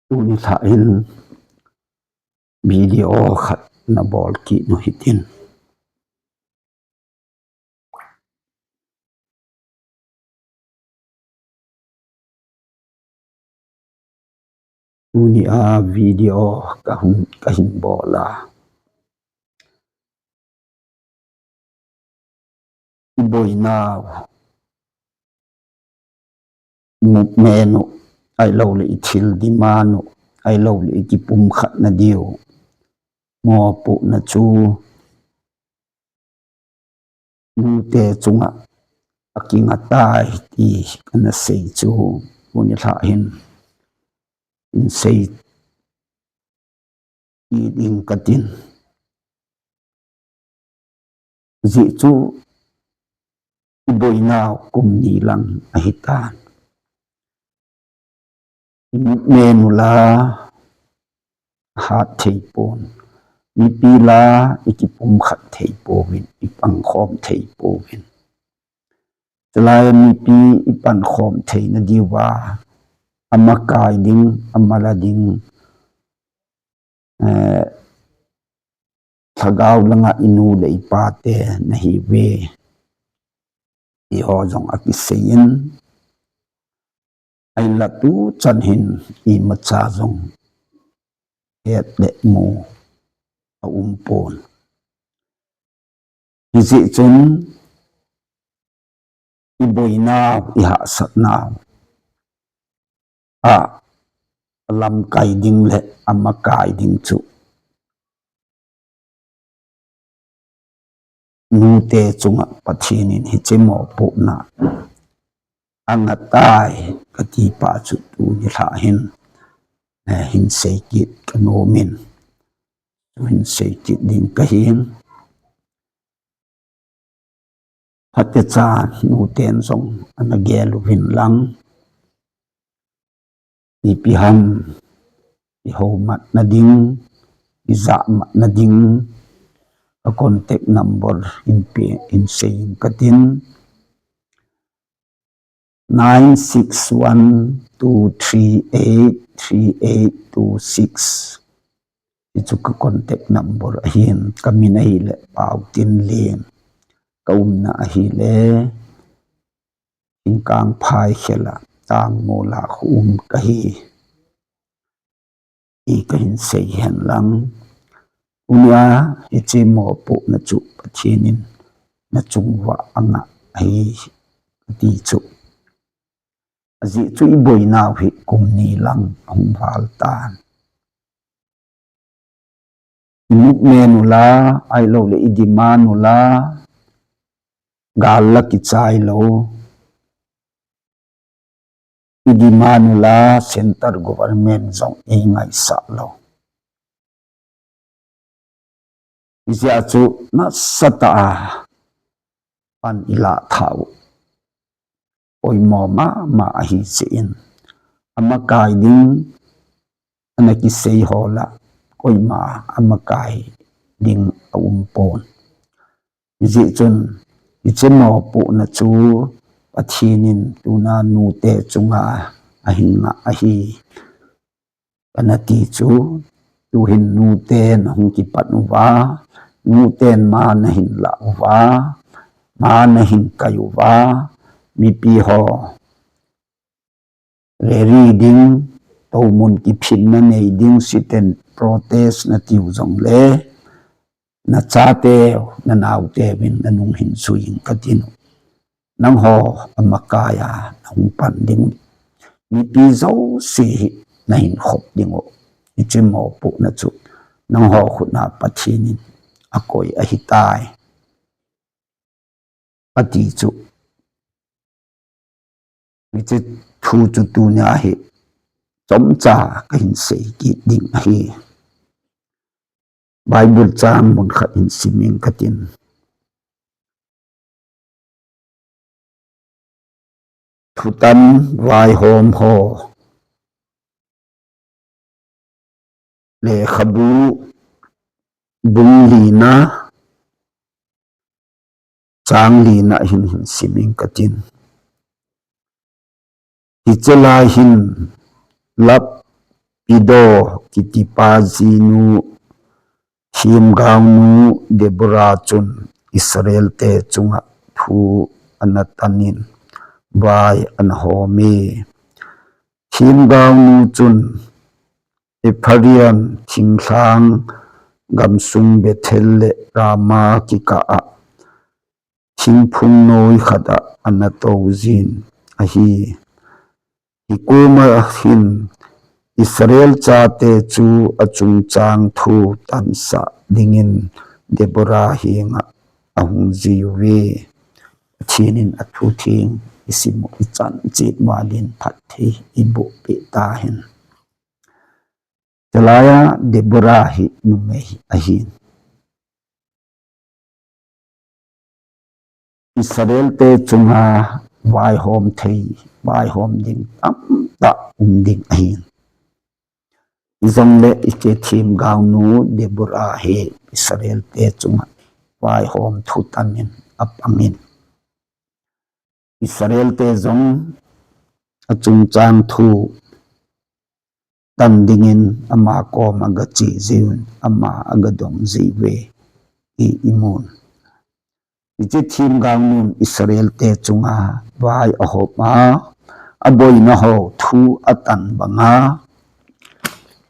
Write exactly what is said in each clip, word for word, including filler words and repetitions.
Tuni lha in video khat na bol kit nu hitin. Tuni a video ka hun, ka hin bol a. I boina u, i movement u, ahilou le i thil demand u, ahilou le i kipumkhat na diu mopohna chu nute chunga akinga tai ti kana sei chu, tuni lha hin hin sei kit ding katin. Ajeh chu i boina u kum ni lang ahitan. I movement u la hat thei pon. Mipi la i kipumkhat thei pouvin, i pangkhom thei pouvin. Chulai a mipi i pankhom theina diuva, amakai ding, amala ding, eh, lhagao langa i nu le i pate nahiuve, ti ho jong akisei in, ahinla tuchan hin imacha jong het le mu aum pon. Hijeh chun i boina u, i hahsatna u a, alamkai ding le amakai ding chu nute chunga Pathen in hiche mopohna anga tai kati pa chu tuni lha hin, eh, hin sei kit kanom in. Chu hin sei kit ding kahin. Phatecha nuten jong ana gel uvin lang. Ipi ham i homatna ding, i jahmatna ding, ka contact number hin pe, hin sei in katin. Nine six one two three eight three eight two six. Hichu ka contact number ahin, ka min ahile Paotinlen, ka umna ahile Hingkangphai khela, Tangmola kho um kahi. Ti kahin sei hen lang. Tunia hiche mopohna chu Pathen in nachung uva angah ahi kati chu. Ajeh chu i boina u hi kum ni lang ahung val tan. I movement u la, ahilou le i demand u la, gal la kichai lou. I demand u la, centre government jong eingaisah lou. Hijeh a chu nasatah a pan ilah thah u poimo mama ahi jeh in, amakai ding, ana kisei ho la, koima amakai ding aum pon. Hijeh chun, hiche mopohna chu Pathen in tuna nute chunga ahin ngah ahi. Kana ti chu, tuhin nute nahung kipat uva, nuten ma nahin lah uva, ma nahin kai uva, mipi ho rally ding, toumun kiphinna nei ding, sit-in protest natiu jongle, nachateu, nanaoteuvin nanung hin jui in katin. Nangho amakai a nahung pan ding u, mipi jouse hi nahin khop ding u, hiche mopohna chu nangho khut a Pathen in akoi ahitai, ati chu. Hiche thu chu tunia hi chomcha kahin sei kit ding ahi. Bible chang mun khat hin sim ing katin. Thutan vaihom ho lekhabu bung lina chang lina hin hin sim ing katin. Hiche lai hin lap Iddo kitipa jinu, themgaonu Deborah chun Israelte chunga thu ana tanin, vai ana home. Themgaonu chun Ephraim thinglhang gamsung Bethel le Ramah kikah a thingphung noi khat a ana toujin ahi. Hikoma hin Israel chate chu achungchang thu tansah dingin Deborah henga ahung jiuve. Pathen in athu theng isim u ichan chet uva lin phatthei iboh peh tahen. Chulaiya Deborah hi numei ahin. Israelte chunga vaihom thei, vaihom ding tamtah um ding ahin. Hijongle hiche themgaonu Deborah hi Israelte chunga vaihom thu tanin apangin. Israelte jong achungchang thu tan dingin ama koma agache jiuvin, ama agadong jiuve ti imun. Hiche themgaonun Israelte chunga vai ahopma, aboina ho thu atan banga,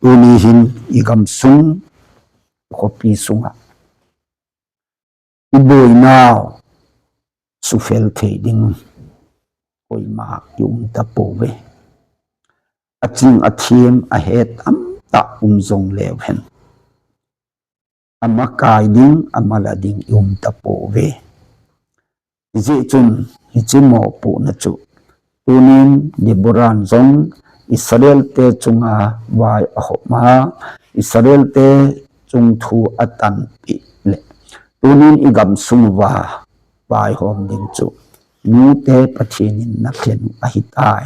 tuni hin igamsung, ikhopi sunga iboinau sufel thei ding koima ium tapouve. Aching athem ahet tamtah um jongleu hen, amakai ding, amala ding ium tapouve. Hijeh chun hiche mopohna chu tunin Deborah in jong Israelte chunga vai ahopma, Israelte chung thu atanpeh le tunin igamsung uva vaihom ding chu nute Pathen in nalhen u ahitai.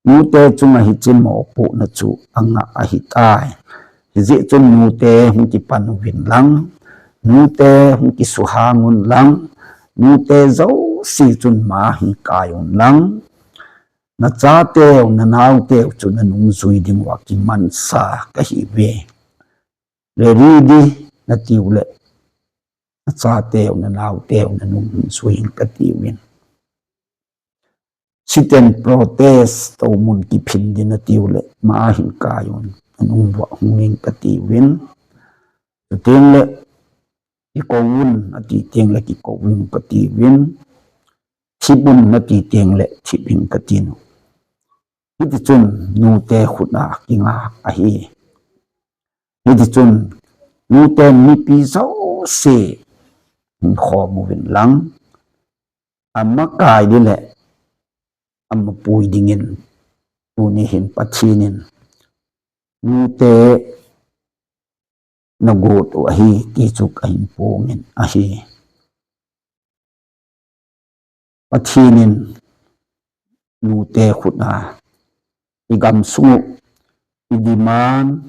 Nute chunga hiche mopohna chu anga ahitai. Hijeh chun nute hung kipan uvin lang, nute hung kisuhang un lang, nute jouse chun ma hin kai un lang, nachateu, nanaoteu chu nanungjui dinguva kimansa kahiuve. Ready di natiu le, nachateu, nanaoteu nanungjui in katiuvin. Sit-in protest, toumun kiphin di natiu le, ma hin kai un, nanungva hung in katiuvin. Chuteng le, kikou un, ati teng le kikou un katiuvin. Thip un, ati teng le thip in katin. Hitichun nute khut a kinga ahi. Hitichun nute mipi jouse hin khom uvin lang, amakai di le amapui dingin tuni hin Pathen in nute nagot u ahi ti chu kahin pongin ahi. Pathen in nute khut a igamsung u, idemand,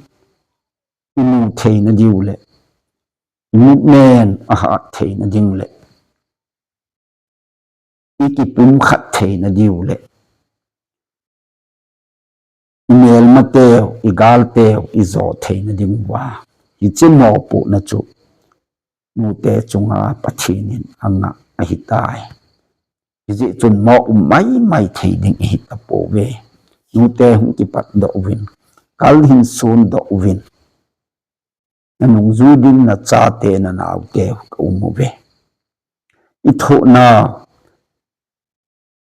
imu theina diu le, imovement ahat theina ding le, ikipumkhat theina diu le, imelmateu, igalteu ijo theina diuva, hiche mopohna chu nute chunga Pathen in anga ahitai. Hijeh chun mo um maimai thei ding ihi tapouve. Nute hung kipatdoh uvin, kal hin sondoh uvin. Nanungjui ding nachate, nanaote kaum uve. Ithohnau,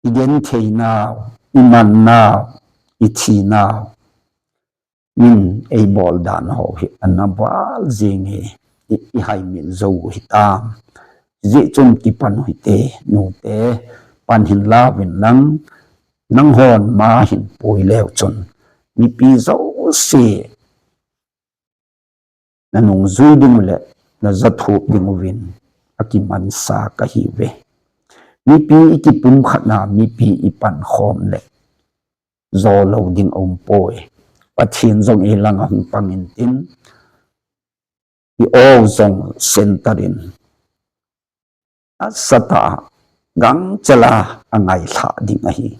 igentheinau, imannau, ithinau, min eibol dan ho hi ana val jing hi, i, ihaimil jou u hitam. Hijeh chun kipan u hite, nute, pan hin lauvin lang, nanghon ma hin pui leu chun, mipi jouse nanungjui ding u le najathup ding uvin akimansa kahiuve. Mipi ikipumkhatna, mipi ipankhom le jolou ding aumpoi. Pathen jong ilang ahung pang intin, i-o jong centre in asatah a gangchela angailhah ding ahi.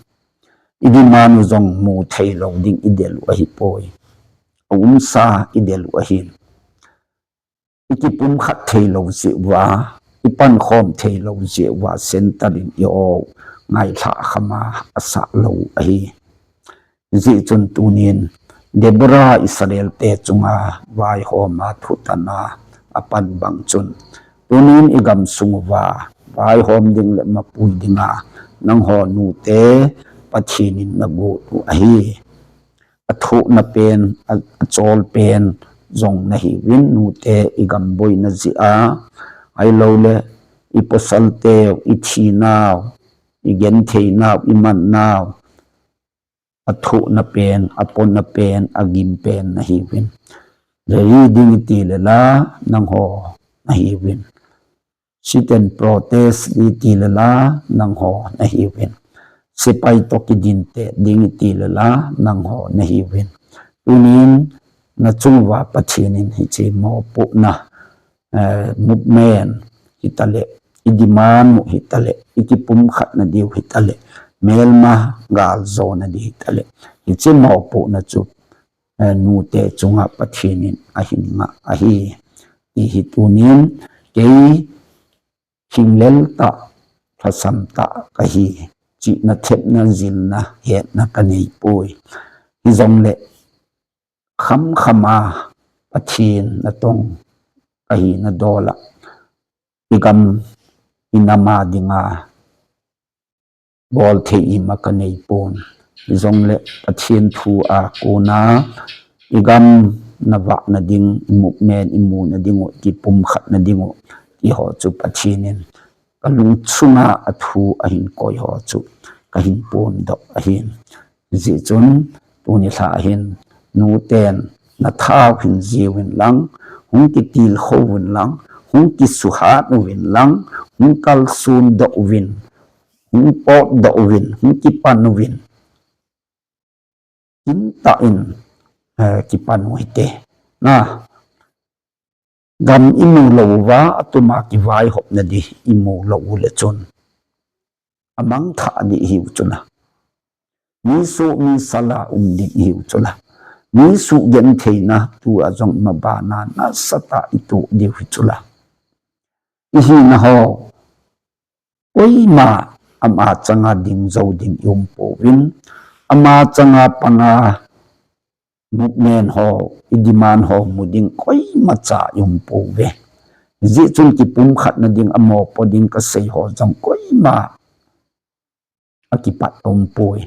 Idemand u jong mu theilou ding idel u ahipoi. aumsa idel u ahin. Ikipumkhat theilou jeh uva, ipankhom theilou jeh uva, center in i-o ngailhah khama asah lou ahi. Hijeh chun tunin Deborah Israel te chunga vaihoma thutan a apan bang chun, tunin igam sung uva vaihom ding le mapui dinga nangho nute Pathen in nagot u ahi. Athohna pen, a, achol pen jong nahiuvin, nute igam boina jeh a, ahilouleh ipasal teu, ithinau, igentheinau, imannau, athohna pen, apona pen, agim pen nahiuvin. Ready ding iti le la, nangho nahiuvin. Sit and protest ding iti le la, nangho nahiuvin. Sepai toh kidinte ding iti le la, nangho nahiuvin. Tunin nachung uva Pathen in hiche mopohna, eh, movement hitaleh, i demand u hitaleh, ikipumkhat nadiu hitaleh, melma galjona ding hitaleh, hiche mopohna chu, eh, nute chunga Pathen in ahin ngah ahi. Ti hi tunin kei hinglel tah, lhasam tah kahi, chihna, thepna, jilna, hetna kanei poi. Hijongleh khamkhama Pathen natong kahina dola, igam inam a dinga bol thei ima kanei pon. Hijongleh Pathen thu a kona igam navahna ding, i movement imu nading u, ikipumkhat nading u, ti ho chu Pathen in kalungchunga athu ahin koi ho chu kahin pondoh ahin. Hijeh chun tuni lha ahin nuten nathau hin jiuvin lang, hung kitilkhou uvin lang, hung kisuhat uvin lang, hung kalson doh uvin, hung potdoh uvin, hung kipan uvin. Kintah in, eh, kipan u hite. Na, gam imu lou uva, atuma kivaihopna ding imu lou u le chun, amangthah ding ihiu chula. Mi suh mi sala um ding ihiu chula. Mi sugentheina tua jong mabana nasatah a itoh diu hi chula. Ihina ho, koima ama changa ding jou ding i um pouvin, ama changa panga movement ho, i demand ho mu ding koimacha i um pouve. Hijeh chun kipumkhat nading, amopo ding kasei ho jong koima akipat um poi.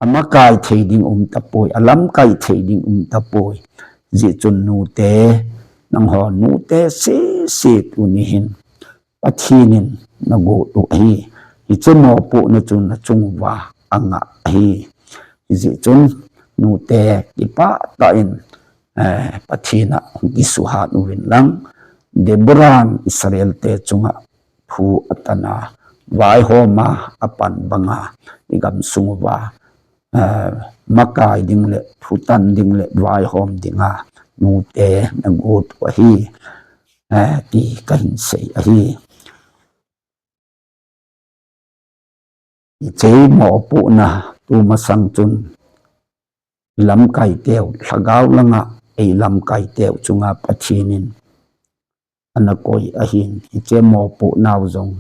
Amakai thei ding um tapoi, alamkai thei ding um tapoi. Hijeh chun nute, nangho nute sese tuni hin Pathen in nagot u ahi. Hiche mopohna chu nachung uva angah ahi. Hijeh chun nute kipah tah in, eh, Pathen a hung kisuhat uvin lang, Deborah in Israel te chunga thu atan a, vaihoma apan banga, igam sung uva, eh, makai ding le, thutan ding le, vaihom dinga nute nagot u ahi, eh, ti kahin sei ahi. Hiche mopohna tumasang chun, ilamkai teu, lhagao langa, ilamkai teu chunga Pathen in ana koi ahin, hiche mopohna u jong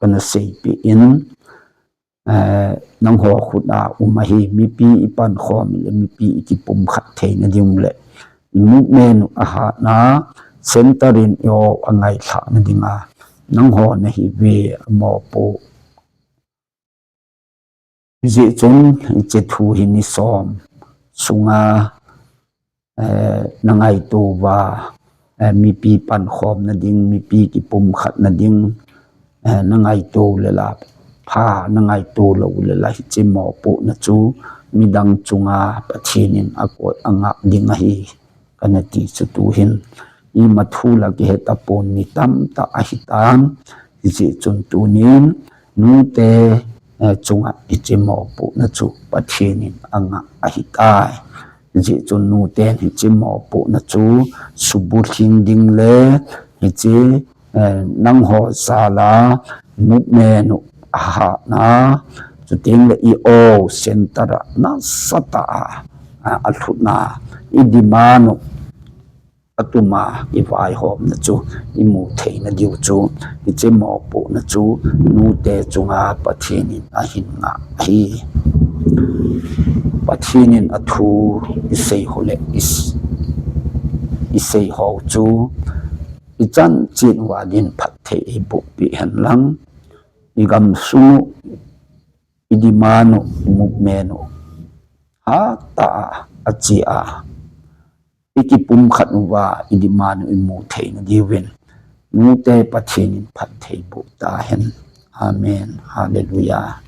kana seipeh in, eh, nangho khut a um ahi, mipi ipankhom le mipi ikipumkhat theina ding le, i movement u ahatna, center in i-o angailhahna dinga, nangho nahiuve, amopo. Hijeh chun, hiche thu hi ni som sunga, eh, nangaito uva, eh, mipi pankhomna ding, mipi kipumkhatna ding, eh, nangaito le la, pha nangaito lou le la, hiche mopohna chu midang chunga Pathen in akoi angah ding ahi. Kana ti chu tuhin, ima thu la kihe tapon mi tamtah ahitan, hijeh chun tunin, nute, eh, chunga hiche mopohna chu Pathen in angah ahitai. Hijeh chun nuten hiche mopohna chu subulhing ding le, hiche, eh, nangho jal a movement u ahatna, chuteng le i-o center a nasatah a, a, a lhutna, i demand u, a tuma i vaihomna chu i mu theina diu chu, i chemopuna chu nute chunga Pathen in ahin ngah ahi. Pathen in a thu i sei ho le i s-, i sei ho chu i chan chen uva din phatthei ei boh peh hen lang, i gam sung u, i demand u, i movement u, hatah a, a chia, i kipumkhat uva i demand u i mu theina diuvin, nute Pathen in phatthei boh tahen. Amen. Hallelujah.